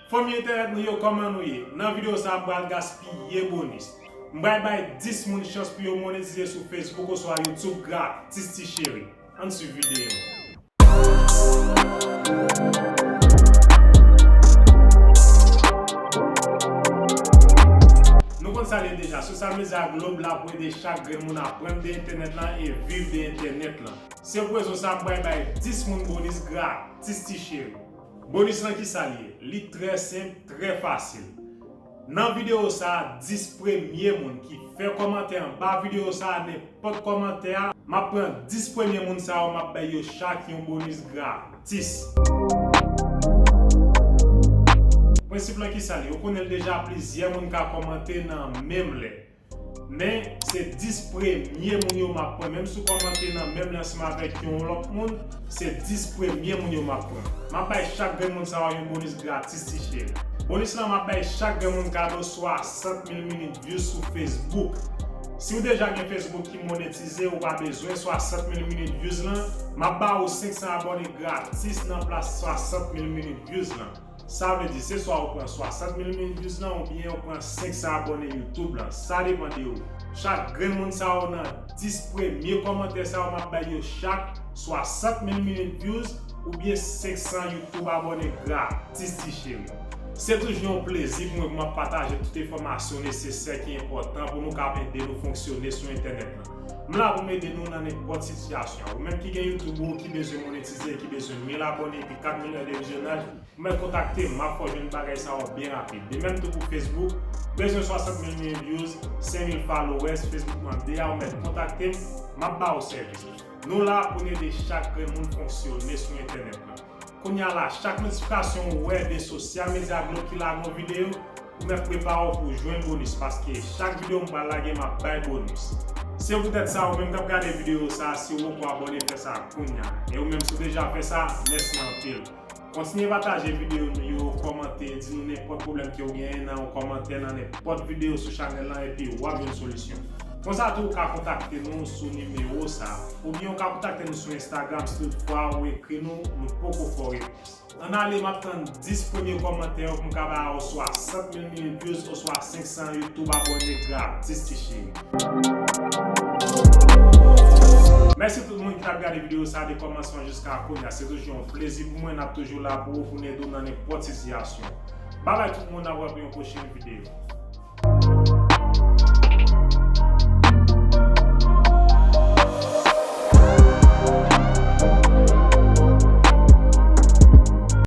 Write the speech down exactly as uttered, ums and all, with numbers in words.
Fanmi entènèt nou yo, kòman nou ye? Nan videyo sa a, m pral gaspiye bonis. M pral bay dis moun chans pou yo monetize sou Facebook oswa YouTube gratis, ti cheri. Ann swiv videyo. Nou konn sa l ye deja, Social Media Globe la pou ede chak grenn moun aprann de entènèt lan e viv de entènèt lan. Se pou rezon sa a m pral bay dis moun bonis gratis, ti cheri. Bonis lan, kisa l ye? Li trè senp, trè fasil. Nan videyo sa a, dis premye moun ki fè kòmantè anba videyo sa a, nenpòt kòmantè a, m ap pran dis premye moun sa yo, m ap bay yo chak yon bonis gratis. Prensip lan, kisa l ye? Ou konnen l deja, plizyè moun ka kòmante nan menm lè. Men, se dis premye moun yo m ap pran. Menm si w kòmante nan menm lè ansanm avèk yon lòt moun, se dis premye moun yo m ap pran. M ap bay chak grenn moun sa yo yon bonis gratis, ti cheri. Bonis lan, m ap bay chak grenn moun kado swasant mil minit views sou Facebook. Si w deja gen Facebook ki monetize, ou pa bezwen swasant mil minit views lan. M ap ba ou senk san abòne gratis nan plas swasant mil minit views lan. Sa vle di, se swa ou pran swasant mil minit views lan, oubyen ou pran senk san abòne YouTube lan. Sa depann de ou. Chak grenn moun sa yo nan dis premye kòmantè sa yo, m ap bay yo chak swasant mil minit views oubyen senk san YouTube abòne gratis, ti cheri. Se toujou yon plezi pou mwen pou m ap pataje tout enfòmasyon nesesè ki enpòtan pou nou kapab ede nou fonksyone sou entènèt lan. M la pou m ede nou nan nenpòt sitiyasyon. Ou menm ki gen YouTube ou ki bezwen monetize, ki bezwen mil abòne epi kat milyon de vizyonaj, ou mèt kontakte m, m ap fè w jwenn bagay sa yo byen rapid. De menm tou pou Facebook, bezwen swasant mil views, senk mil followers, Facebook mande a, ou mèt kontakte m, m ap ba ou sèvis. Nou la pou n ede chak grenn moun fonksyone sou entènèt lan. Kounye a la, chak notifikasyon ou wè de Social Media Globe ki lage yon videyo, ou mèt prepare w pou w jwenn bonis, paske chak videyo m pral lage, m ap bay bonis. Se poutèt sa, ou menm k ap gade videyo sa a, si w poko abòne, fè sa kounye a. E ou menm, si w deja fè sa, mèsi anpil. Kontinye pataje videyo nou yo, kòmante, di nou nenpòt pwoblèm ke w genyen nan yon kòmantè nan nenpòt videyo sou chanèl lan, epi w ap jwenn solisyon. Konsa tou, ou ka kontakte nou sou nimewo sa a, oubyen ou ka kontakte nou sou Instagram si toutfwa ou ekri nou, nou poko fè w repons. Ann ale, m ap tann dis premye kòmantè yo pou m ka ba yo swasant mil minit views oswa senk san YouTube abòne gratis, ti cheri. Mèsi tout moun ki t ap gade videyo sa a de kòmansman jiska kounye a. Se toujou yon plezi pou mwen, n ap toujou la pou ou, pou n ede w nan nenpòt sitiyasyon. Babay tout moun, n ap wè pou yon pwochen videyo.